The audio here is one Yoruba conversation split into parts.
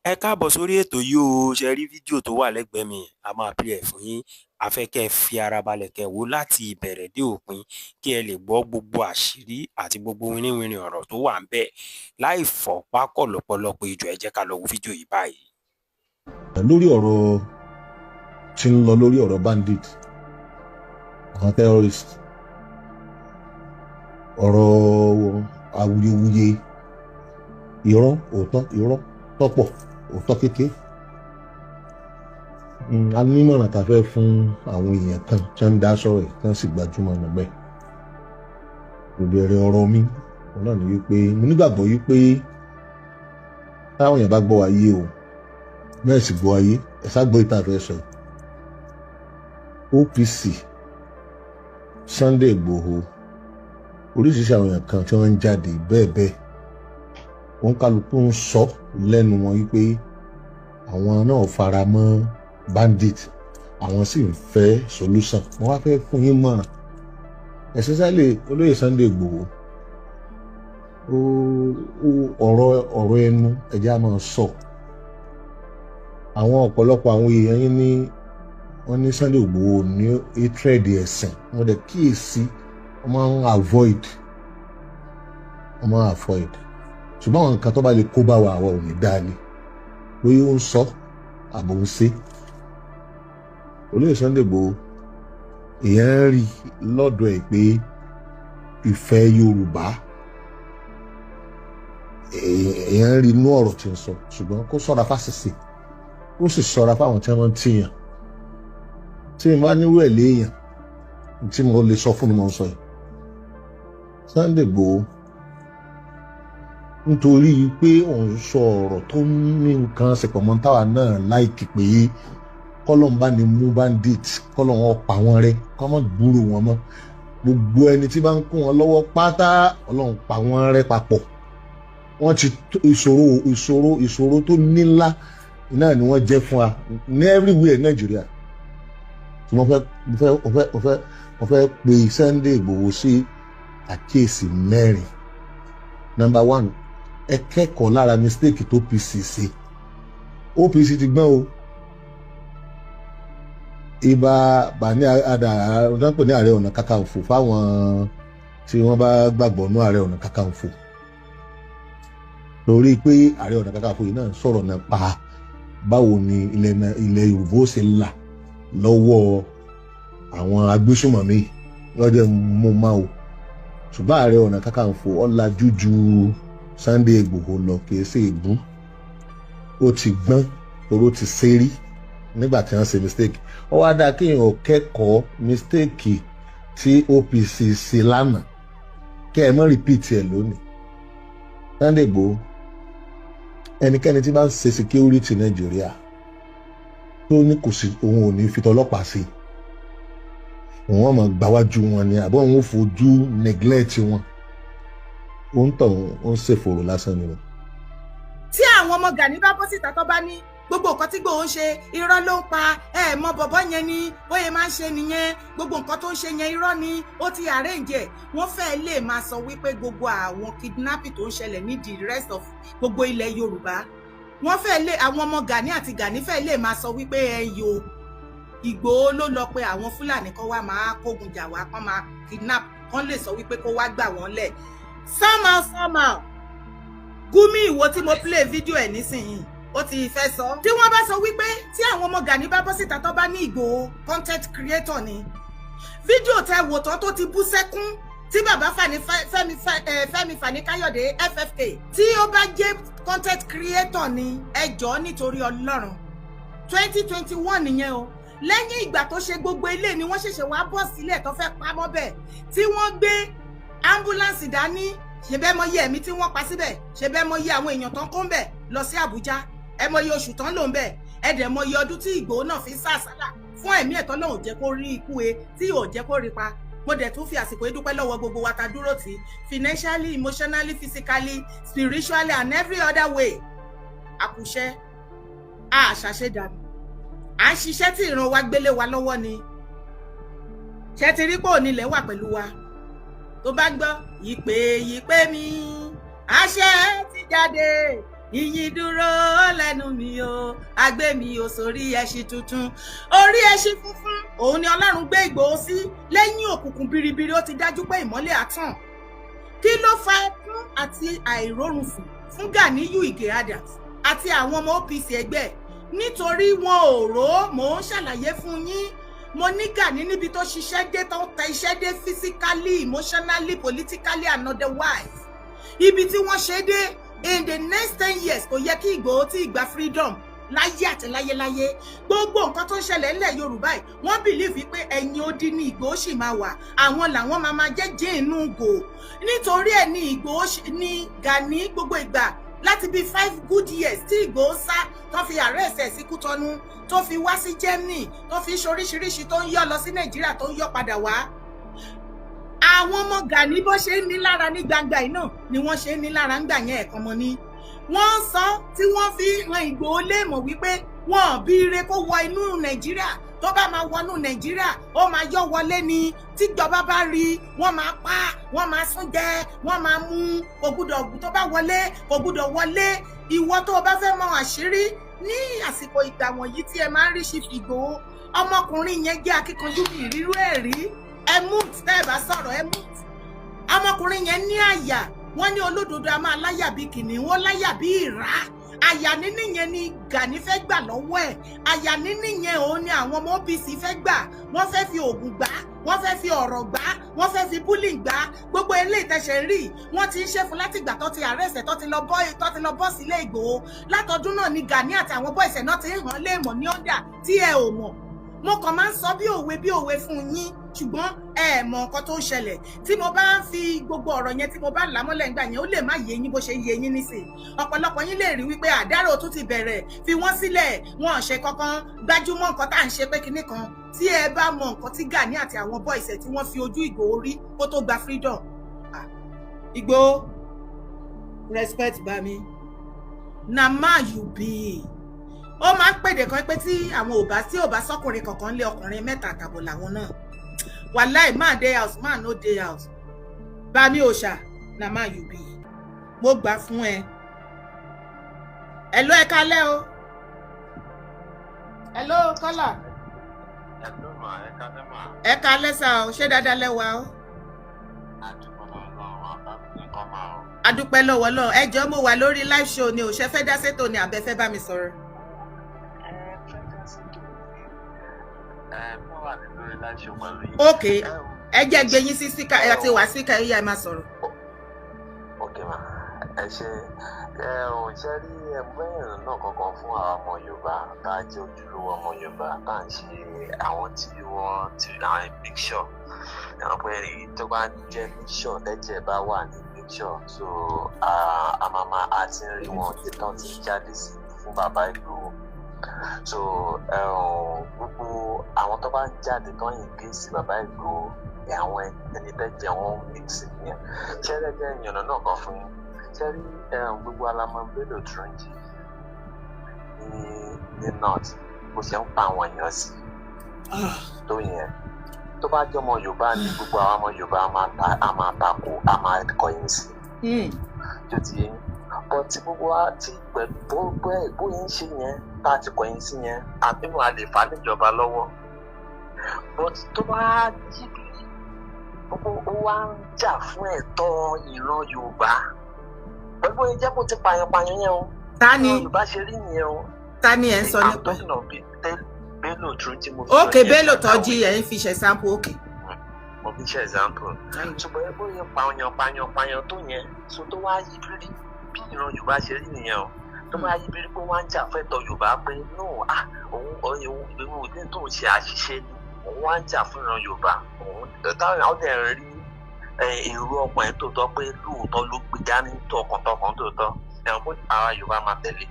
Ẹ káàbọ̀ sórí ètò yìí o. Ṣe rí fídíò tó wà lẹ́gbẹ̀ẹ́ mi, a máa play ẹ̀ fún yín. A fẹ́ kẹ́ ẹ fi ara balẹ̀ kẹ́ ẹ wò láti ìbẹ̀rẹ̀ dé òpin, kí ẹ lè gbọ́ gbogbo àṣírí àti gbogbo wínníwínní ọ̀rọ̀ tó wà ńbẹ̀ láì fọ́ pákọ̀ lọ́pọ̀lọpọ̀ ìjọ. Ẹ jẹ́ ká lọ wo fídíò yìí báyìí. Lórí ọ̀rọ̀ tí ń lọ, lórí ọ̀rọ̀ bandit, àwọn terrorist, ọ̀rọ̀ awuyewuye, irọ́, òótọ́, irọ́ tọ́pọ̀, òótọ́ kéke, a nímọ̀ràn tá a fẹ́ fún àwọn èèyàn kan tí wọ́n ń dá sọ̀rọ̀ yìí, tí wọ́n sì gbajúmọ̀ nígbẹ́. Ìbẹ̀rẹ̀ ọ̀rọ̀ mi òun náà ni wípé mo nígbàgbọ́ wípé táwọn èèyàn bá gbọ́ wa yé o, bẹ́ẹ̀ sì gbọ́ ayé ẹ̀ sá gbọ́ ìta fẹ́ sọ yìí. OPC, Sunday Igboho, oríṣiríṣi àwọn èèyàn kan tí wọ́n ń jáde bẹ́ẹ̀ bẹ́ẹ̀, wọ́n kálukú ń sọ lẹ́nu wọn wípé àwọn náà fara mọ́ bandit, àwọn sì ń fẹ́ solution. Wọ́n wá fẹ́ fún yín mọ̀ràn, especially olóyè Sunday Igboho. Ó ọ̀rọ̀ ẹnu ẹ̀jẹ̀ á máa sọ. Àwọn ọ̀pọ̀lọpọ̀ àwọn èèyàn yín ní wọ́n ní Sunday Igboho ní hatred ẹ̀sìn. Wọ́n dẹ̀ kíyèsí, wọ́n máa ń avoid, wọ́n máa ń avoid, ṣùgbọ́n àwọn nǹkan tó bá lè kó bá wa, àwa ò ní dáálé bóyá ó ń sọ àbò ń ṣe. Olóyè Sunday Igboho, èèyàn ń rí lọ́dọ̀ ẹ̀ pé ìfẹ́ Yorùbá, èèyàn ń rí inú ọ̀rọ̀ tí ń sọ, ṣùgbọ́n kó ṣọ́ra fásitì, ó sì ṣọ́ra fáwọn tí wọ́n ń tìyàn. Tí n bá nírú ẹ̀ léèyàn tí mo lè sọ fún mi, mo ń sọ yìí, Sunday Igboho, nítorí pé òun sọ ọ̀rọ̀ tó ní nǹkan ṣe pọ̀ mọ́ táwa náà láìkì pé kọ́lọ́n bá ní mú bandit, kọ́lọ́n wọn pa wọ́n rẹ́, kọ́ mọ́ gbúrò wọn mọ́, gbogbo ẹni tí bá ń kó wọn lọ́wọ́ pátá, Ọlọ́run pa wọ́n rẹ́ papọ̀. Wọ́n ti ìṣòro tó nílá náà ni wọ́n jẹ́ fún wa ní everywhere ní Nàìjíríà. Tí mo fẹ́ pe Sunday Igboho sí àkíyèsí mẹ́rin. Number one, ẹ kẹ́kọ̀ọ́ lára mistake tó OPC ṣe. OPC ti gbọ́n o. Ìbà Bani Adà wọ́n pè ní Ààrẹ Ọ̀nà Kakanfò, fáwọn tí wọ́n bá gbàgbọ́ nú Ààrẹ Ọ̀nà Kakanfò, torí pé Ààrẹ Ọ̀nà Kakanfò yìí náà sọ̀rọ̀ nípa báwo ni ilẹ̀ Yorùbá ó ṣe là lọ́wọ́ àwọn agbésùmọ̀mí lọ́jọ́ mú máa o. Ṣùgbọ́n Ààrẹ Ọ̀nà Kakanfò ọ̀làjú ju Sunday Igboho lọ, kìí ṣe ìbú. Ó ti gbọ́n torí ó ti ṣe rí nígbà tí wọ́n ṣe mistake. Ó wá dáa kéèyàn kẹ́kọ̀ọ́ mistake tí OPC ṣe lánàá, kẹ́ ẹ mọ́ repeat ẹ̀ lónìí. Sunday Igboho, ẹnikẹ́ni tí bá ń ṣe security Nàìjíríà tó ní kò sí, òun ò ní fi tọlọ́pàá sí, òun ọmọ gbáwájú wọn ni, àbọ̀ òun ò fojú neglect wọn, ó ń tọ̀, ó ń ṣèfòrò lásán ni wọn. Tí àwọn ọmọ Gani bá bọ́ síta, tó bá ní gbogbo nǹkan tí Ìgbòho ń ṣe, irọ́ ló ń pa, ẹ mọ bọ̀bọ́ yẹn ni, bóyá máa ń ṣe nìyẹn, gbogbo nǹkan tó ń ṣe yẹn, irọ́ ni, ó ti arrange ẹ̀, wọ́n fẹ́ lè máa sọ wípé gbogbo àwọn kidnapping tó ń ṣẹlẹ̀ ní the rest of gbogbo ilẹ̀ Yorùbá, wọ́n fẹ́ lè, àwọn ọmọ Gani àti Gani fẹ́ lè máa sọ wípé ẹ yo Ìgbòho ló lọ pé àwọn Fúlàní kan wá máa kógun jà wá, kán máa kidnap, kán lè sọ wípé kó wá gbà wọ́n lẹ̀ somehow somehow. Gumi Ìwò tí mo play video ẹ̀ nísìnyìí, ó ti fẹ́ sọ. Tí wọ́n bá sọ wípé tí àwọn ọmọ Gani bá bọ́ síta, tó bá ní Ìgbòho content creator ni, fídíò tẹ wò tán tó ti bú sẹ́kún, tí bàbá Fani Fẹ́mi, Fẹ́mi Fani Káyọ̀dé FFK, tí ó bá jẹ́ content creator ni, ẹ jọ̀ọ́, nítorí Ọlọ́run, 2021 nìyẹn o. Lẹ́yìn ìgbà tó ṣe gbogbo ilé ni wọ́n ṣẹ̀ṣẹ̀ wá bọ́ sílẹ̀ tó fẹ́ pamọ́ bẹ́ẹ̀, tí wọ́n gbé ambulance dání. Ṣe bẹ́ẹ̀ mọ iye ẹ̀mí tí wọ́n pa síbẹ̀? Ṣe bẹ́ẹ̀ mọ iye àwọn èèyàn tán kó ń bẹ̀ lọ sí Àbújá? Ẹ mọ iye oṣù tán lò ń bẹ̀? Ẹ dẹ̀ mọ iye ọdún tí Ìgbòho náà fi ń sàsálà fún ẹ̀mí ẹ̀tọ́ náà, ò jẹ́ kó rí ikú e tí ò jẹ́ kó rí pa. Mo dẹ̀ tún fi àsìkò yìí dúpẹ́ lọ́wọ́ gbogbo wa ta dúró tì financially, emotionally, physically, spiritually and every other way. Àkùṣẹ́ àṣàṣe dànù, à ń ṣiṣẹ́ tí ìran wa gbélé wa lọ́wọ́ ni. Ṣe ti rí pé onílẹ̀ wà pẹ̀lú wa? Tó bá gbọ́ ìpè, ìpè mi, àṣẹ ti jáde. Ìyìn dúró lẹ́nu mi o, agbé mi ò sórí ẹṣin tuntun. Orí ẹṣin funfun òun ni Ọlọ́run gbé Ìgbòho sí. Lẹ́yìn òkùnkùn biribiri, ó ti dájú pé ìmọ́lẹ̀ àtàn. Kí ló fa ẹkún àti àìrórun sùn fún Ganiyu Ige Adams àti àwọn ọmọ OPC ẹgbẹ́? Nítorí wọn ò rò ó. Mò ń ṣàlàyé fún yín. Mo ní Gani níbi tó ṣiṣẹ́ dé, tó ń tẹ iṣẹ́ dé, physically, emotionally, politically and otherwise, ibi tí wọ́n ṣe dé, in the next 10 years, kò yẹ kí Ìgbòho tí ìgbà freedom láyé àti láyéláyé. Gbogbo nǹkan tó ń ṣẹlẹ̀ ńlẹ̀ Yorùbá yìí, wọ́n believe pé ẹ̀yìn odi ni Ìgbòho sì máa wà, àwọn làwọn máa jẹ́ jẹ́ inú gò. Nítorí ẹ̀ ní Ìgbòho ní Gani gbogbo ìgbà láti bíi 5 good years tí Ìgbòho sá, tó fi arrest ẹ̀ sí Kútọ́nù, tó fi wá sí Germany, tó fi ṣoríṣiríṣi, tó ń yọ lọ sí Nàìjíríà, tó ń yọ padà wá. Àwọn ọmọ Gani, bó ṣe ń ní lára ní gbangba yìí náà ni wọ́n ṣe ń ní lára ń gbà yẹn. Ẹ̀kan mọ́ ni wọ́n sọ tí wọ́n fi hàn Ìgbòho léèmọ̀ wípé wọn bí ire kó wọ inú Nàìjíríà. Tó bá máa wọnú Nàìjíríà, ó máa yọ wọlé ni. Tíjọba bá rí, wọ́n máa pa, wọ́n máa sún jẹ, wọ́n máa mú. Kò gbúdọ̀, tó bá wọlé, kò gbúdọ̀ wọlé. Ìwọ tó o bá fẹ́ mọ àṣírí ní àsìkò ìgbà wọ̀nyí tí ẹ máa ń rí sí Ìgbòho, ọmọkùnrin yẹn jẹ́ akíkanjú bí ìrírú ẹ̀ rí. Ẹ mute tẹ́ ẹ bá sọ̀rọ̀, ẹ mute. Ọmọkùnrin yẹn ní àyà. Wọ́n ní olódodo a máa láyà bí kìnìún, ó láyà bí ìrà. Àyà níní yẹn ni Gani fẹ́ gbà lọ́wọ́ ẹ̀. Àyà níní yẹn òun ni àwọn ọmọ OPC fẹ́ gbà. Wọ́n fẹ́ fi oògùn gbà, wọ́n fẹ́ fi ọ̀rọ̀ gbà, wọ́n fẹ́ fi bullying gbà. Gbogbo eléyìí tẹ̀sẹ̀ rí, wọ́n ti ń ṣe fún látìgbà tó ti arrest, tó ti lọ bọ́ sílé Ìgbòho. Látọdún náà ni Gani àti àwọn boys ẹ̀ náà ti ń hàn léèmọ̀ ní ọ̀dà tí ẹ ò mọ̀. Mo kàn máa ń sọ bí òwe bí òwe fún yín, ṣùgbọ́n ẹ mọ nǹkan tó ń ṣẹlẹ̀. Tí mo bá ń fi gbogbo ọ̀rọ̀ yẹn, tí mo bá là mọ́lẹ̀ ńgbà yẹn, ó lè má yé yín bó ṣe yé yín nísìn. Ọ̀pọ̀lọpọ̀ yín lè rí wípé àdárò tún ti bẹ̀rẹ̀, fi wọ́n sílẹ̀, wọn ò ṣe kankan, gbájúmọ́ nǹkan tá à ń ṣe pé kinní kan. Tí ẹ bá mọ nǹkan tí Gani àti àwọn boys ẹ̀ tí wọ́n fi ojú Ìgbòho rí kó tó gba freedom. Ìgbòho, respect bá mi, na man you be. Ó máa ń pèdè kan pé tí àwọn ò bá tí ò bá sọkùnrin kankan lé, ọkùnrin mẹ́ta àtàbọ̀ làwọn náà. Wàláì, man dey house, man no dey house. Bami òòṣà, na man you be. Mo gbà fún ẹ. Hello, ẹ kálẹ́ o. Hello, kọ́là. Hello ma, ẹ kálẹ́ mà. Ẹ kálẹ́ sà o. Ṣé dáadáa lẹ́wà o? Àdúgbò lọ́wọ́ àbá nǹkan máa o. Adúpẹ́ lọ́wọ́ lọ́wọ́. Ẹ jọ̀ọ́, mo wà lórí live show ni o. Ṣe fẹ́ dá sétò ni àbẹ fẹ́ bá mi sọ̀rọ̀? Ẹ fẹ́ dá sétò ni. Ẹ mo wà ní lórí live show pẹ̀lú yín. Ok, ẹ jẹ́ gbé yín sí speaker. Ẹ ti wà speaker, ẹ yá, ẹ máa sọ̀rọ̀. Ok ma, ẹ ṣe. Ẹ ò ṣe rí ẹgbẹ́ náà kankan fún àwọn ọmọ Yorùbá tá a jẹ́ ojúlówó ọmọ Yorùbá tá à ń ṣe àwọn tí wọ́n ti àwọn mixture ẹ̀rọ pé èyí tó bá jẹ́ mixture, tẹ́jẹ̀ bá wà ní mixture, so a máa ma a ti ń rí wọn tí tán ti ń jáde sí fún bàbá Ìgbòho. So gbogbo àwọn tó bá ń jáde tó ń yìn sí bàbá Ìgbòho, àwọn ẹni tẹ́jẹ̀ wọn mix nìyẹn. Ṣẹ́rẹ́jẹ́ ìyànnà náà kan fún yín? Ṣẹ́rí gbogbo alamọ Bello Turji ní north, bó ṣe ń pa àwọn èèyàn sí tó yẹn, tó bá jẹ́ ọmọ Yorùbá ní, gbogbo àwọn ọmọ Yorùbá a máa takò, a máa kọ̀yìn sí, tó ti yẹn. But tí gbogbo wa ti pẹ̀lú bóyá ń ṣe yẹn, tá a ti kọ̀yìn sí yẹn, àbí wọn a lè fà á níjọba lọ́wọ́. But tó bá yí bí ó wá ń jà fún ẹ̀tọ́ ìran Yorùbá pẹ̀lú bóyá jẹ́ kó ti pààyàn pààyàn yẹn o. Ta ni? Yorùbá ṣe rí nìyẹn o. Ta ni ẹ̀ ń sọ nípa? Bello Turji mo fi. Ok, Bello Turji ẹ̀ ń fi ṣe example, ok. Mo fi ṣe example. Ṣùgbọ́n ẹ bóyá pààyàn pààyàn pààyàn tó yẹn, so tó wá yí bírí bí ìran Yorùbá ṣe rí nìyẹn o, tó wá yí bírí pé wọ́n á jà fẹ́tọ̀ Yorùbá pé no, ah, òun òun òun tó ń ṣe àṣìṣe ni, òun wá ń jà fún ìran Yorùbá, òun táwọn ọdẹ rí èrò ọkàn ẹ̀ tó tọ́ pé lóòótọ́ ló gbé dání tọkàntọkàn tó tọ́ ẹ̀wọ̀n pé ara Yorùbá máa tẹ̀lé.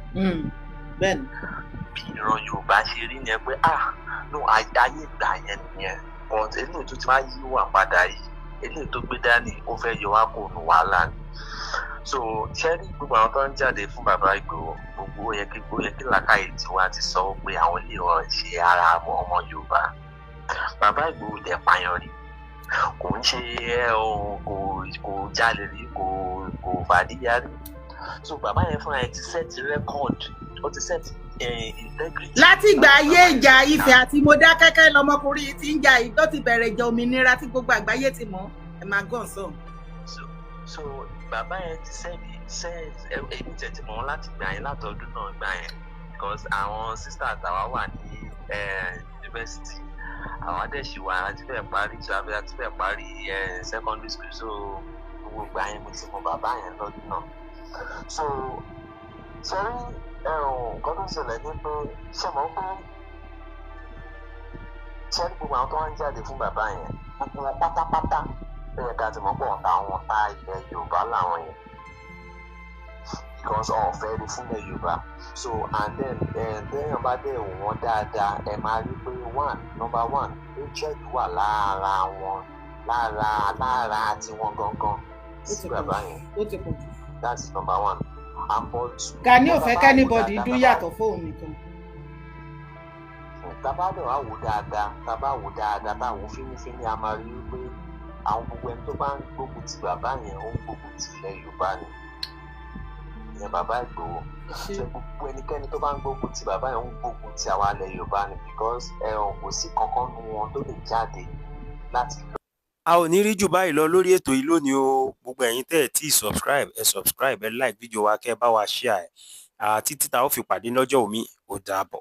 Bẹ́ẹ̀ni. Bí ìran Yorùbá ṣe rí yẹn pé ah no, ayé ìgbà yẹn nìyẹn. But eléyìí tó ti máa yí wà padà yìí, eléyìí tó gbé dání, ó fẹ́ yọ wá kó nu wàhálà ni. So ṣẹ́rí gbogbo àwọn tó ń jáde fún bàbá Ìgbòho, gbogbo ó yẹ kí làákàyè tiwa ti sọ pé àwọn ilé wọn ṣe ara ọmọ Yorùbá. Bàbá Ìgbòho dẹ̀ pààyàn rí, kò ń ṣe ẹ o, kò jalè rí, kò fàdíyà rí. So bàbá yẹn fúnra ẹ̀ ti set record, ó ti set integrity. Látìgbà ayé ìjà Ifẹ̀ àti Mọdákẹ́kẹ́ lọmọkùnrin yìí ti ń jà yìí, tó ti bẹ̀rẹ̀ ìjà òmìnira tí gbogbo àgbáyé ti mọ̀. Ẹ máa gàn sàn. So bàbá yẹn ti set. Èmi tẹ̀ ti mọ̀ wọ́n láti gbà yẹn, látọdún náà gbà yẹn, because àwọn sisters àwa wà ní university, àwọn adẹ́sí wa àti fẹ́ parí, so àti fẹ́ parí secondary school. So gbogbo ìgbà yẹn mo ti mọ bàbá yẹn lọ́dún náà. So ṣe rí nǹkan tó ń ṣẹlẹ̀ ní pé, ṣe mọ̀ pé, ṣe rí gbogbo àwọn tó wá ń jáde fún bàbá yẹn, gbogbo wọn pátápátá, ó yẹ ká ti mọ̀ pé ọ̀tá àwọn, ọ̀tá ilẹ̀ Yorùbá làwọn yẹn, because ọ̀fẹ́ rí fúnlẹ̀ Yorùbá. So and then téèyàn bá dẹ̀ wò wọ́n dáadáa, ẹ máa rí pé one, number one, hatred wà lára wọn, lára tiwọn gangan sí bàbá yẹn. Ó ti pọ̀ jù. That's number one. And but two, Gani ò fẹ́ tá bá wò kí anybody dáadáa, dún yàtọ̀ fóun nìkan. Tá bá dẹ̀ wá wò dáadáa, tá bá wò dáadáa, tá wò fínífíní, a máa rí wípé àwọn gbogbo ẹni tó bá ń gbógun ti bàbá yẹn, ó ń gbógun ti ilẹ̀ Yorùbá ni. Ìyẹn bàbá Ìgbòho. Ṣé Ṣe gbogbo ẹnikẹ́ni tó bá ń gbógun ti bàbá yẹn, ó ń gbógun ti àwa ilẹ̀ Yorùbá ni, because ẹ ò kò sí kankan nu wọn tó lè jáde láti A ò ní rí jù báyìí lọ lórí ètò yìí lónìí o. Gbogbo ẹ̀yin tẹ́ ẹ̀ tí ì subscribe, ẹ subscribe, ẹ like fídíò wa, kẹ́ ẹ bá wa share ẹ̀. Títí tá a ó fi pàdé lọ́jọ́ òní, ó dàbọ̀.